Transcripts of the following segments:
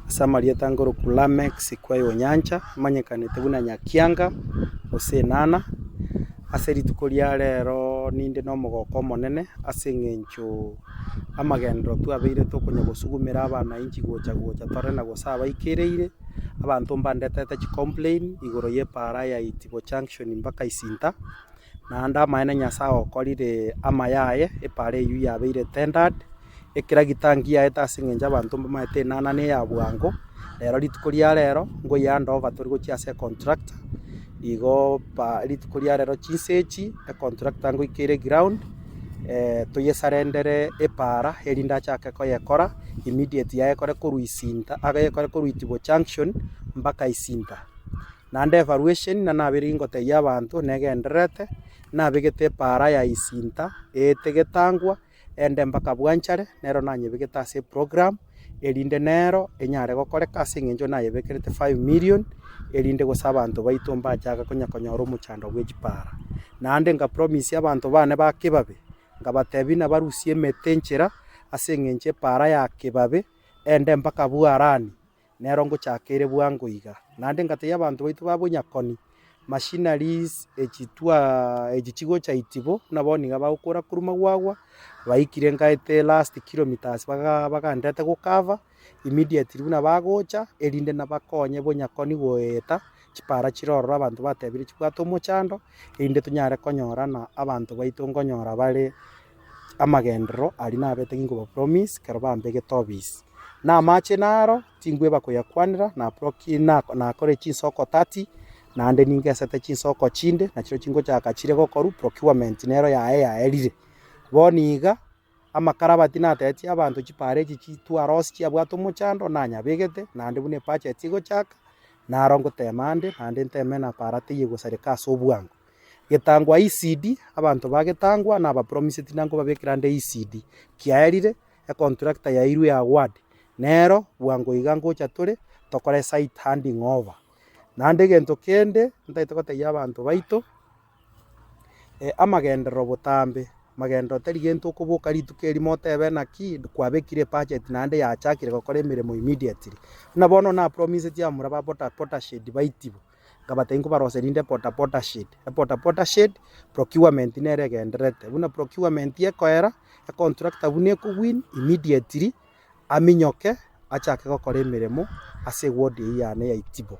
Ase amarieta nkorokwa Lameck Sikwei Onyancha, amanyekanete buna Nyakianga gose Enana. Ase rituko ria rero ninde na omogoko omonene ase eng'encho amagenderero twabeire tokonya gosugumera abananchi gocha gocha tore na gose abaikereire, abanto mbandetete chicomplain igoro ya epaara ya Itibo junction mpaka Isinta. Naende amaene Nyasae okorire amaya aye, epaara eyio yabeire tendered, ekeragita ngiaete ase eng'encho abanto mbamaete enana na eya bwango, rero rituko ria rero, ngoyehand over tori gochia ase econtractor, igo pa rituko ria rero chinsa echi, econtractor ngoika ere eground, toyesarendere epaara erinde achake koyekora immediate yayekore korwa isinta ayekore korwa itibo junction mpaka isinta. Naende evaluation na nabeire gingotebia abanto negendererete, nabegete epaara ya isinta eete getangwa, ende mpaka bwanchare, nero nanyebegete ase eprogram, erinde nero enyare gokoreka ase eng'encho nayebekerete 5 million, erinde gose abanto baito mbachake konya konyora omochando bwe chipaara. Naende nka promise abanto bane ba kebabe, nkabatebia nabarusie emete enchera, ase eng'encho epaara ya kebabe, ende mpaka bwarani. nero ngochaka ere bwango iga. Naende ngatebia abanto baito ba bonyakoni, machineries echi twaa echi chigocha itibo, buna bono iga bagokora korwa magwagwa, baikire nkaete last kilometers baga bagenderete go cover, immediately buna bagocha, erinde nabakonye bonyakoni goeta, chipara chire ororo abanto batebire chibwate omochando, erinde tonyare konyora na abanto baito nkonyora bare amagenderero aria nabete ginkoba promise ekero bambegete obisi. Na amache naro, tingweba koyakwanera, naproki nakore chinsoko 30, naende ningesete chinsoko chinde, nachirochio chingochaka chire gokorwa procurement nero yaye yaerire. Bono iga, amakarabati natebetie abanto chipara echi chitwarosia chiabwate omochando, nanyabegete, naende buna ebudget egochaka, naro ngotema ande, naende nteme na para teiyo egosareka ase obwango. Getangwa ECD, abanto ba Getangwa nabapromiseti nankobabekera ande ECD, kiaerire, econtractor yairwe ya ward, nero bwango iga ngocha tore, tokore site handing over. Naende egento kende, ntagete gotebia abanto baito, amagenderero botambe, amagenderero tari gento okoboka rituko erimo otebe naki, kwabekire ebudget naende yachakire gokora emeremo immediately. Buna bono napromiseti abamura ba boda boda shed baitibo. Nkabatebia nkobaroseria rinde boda boda shed, eboda boda shed, procurement nere egendererete, buna procurement ekoera, econtractor buna ekowin immediately, aminyoke achake gokora emeremo ase eward eywo yane ya Itibo.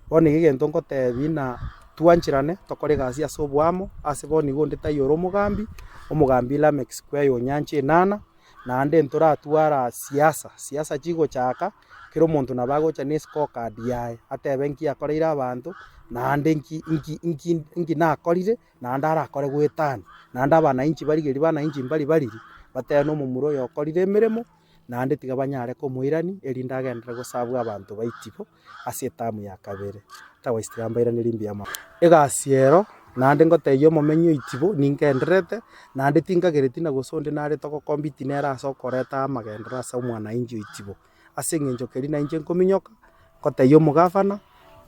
Bono iga egento ngotebia ng'a twancherane tokore egasi ase oboamo, ase bono iga onde taiyo ore omogambi, omogambi Lameck Square Onyancha Enana, naende ntoratwara siasa, siasa chigochaka. Kera omonto nabo agocha ne scorecard yaye, atebe nki akoreire abanto, naende nki nki nki nki nakorire, naende arakore goetania. Naende abanainchi barigerie banainchi mbari bariri, batebe na omomura oyo okorire emeremo, naende tiga banyare komoirania erinde agenderere gosabwa abanto baitibo ase etamu ya kabere. Otherwise tiga mbairanerie mbuya mono. Egasi ero, naende ngotebia omomenyi oitibo ningendererete, naende tinkagereti na gose onde nare togocompete nere ase okoreta amagenderero ase omwanainchi oitibo. Ase engencho keria nainche nkominyoka, ngotebia omogavana,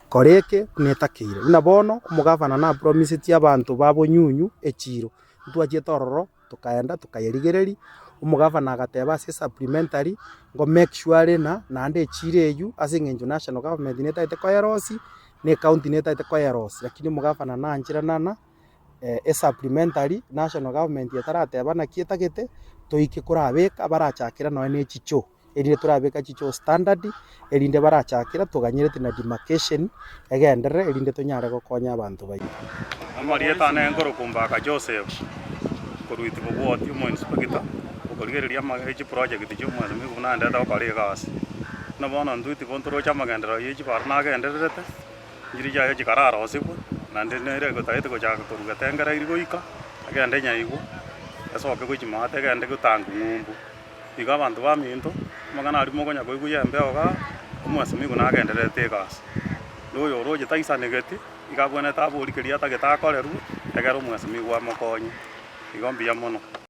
kora eke buna etakeire. Buna bono, omogavana napromisetie abanto ba Bonyunyu echiiro, ntwachiete ororo tokaenda tokayerigereria, omogavana agateba ase esupplementary, ngo make sure are ng'a naende echiiro eywo ase eng'encho national government netagete koyerosia, na ecounty netagete koyerosia, lakini omogavana nancherana na esupplementary, national government etarateba naki etagete, toike korabeka barachakera nonye na echichoo. Erinde torabeka chichoo standard, erinde barachakera toganyerete na demarcation egenderere erinde tonyare gokonya abanto baito. Amarieta ane nkorokwa Mbaka Joseph, korwa Itibo Ward, omoinspector, okorigereria ama echiproject chia omwalimu buna naendete gokora egasi. Buna bono intwe Itibo ntoroche amagenderero ya chibara nagendererete, nchiria chiaye chikararosigwe, naende nere egotagete gochaka korwa Getengera goika, egende Nyaigwa, esoke gochia maate egende gotangwa ng'umbu. Igo abanto baminto, amang'ana aria mokonya koigwa y'embeo igaa, omwasimigo nagendererete egasi. Na oyo oroche taisanegeti, iga abwenerete aborie keria atagete akorerwe, egere omwasimigo amokonye. Igo mbuya mono.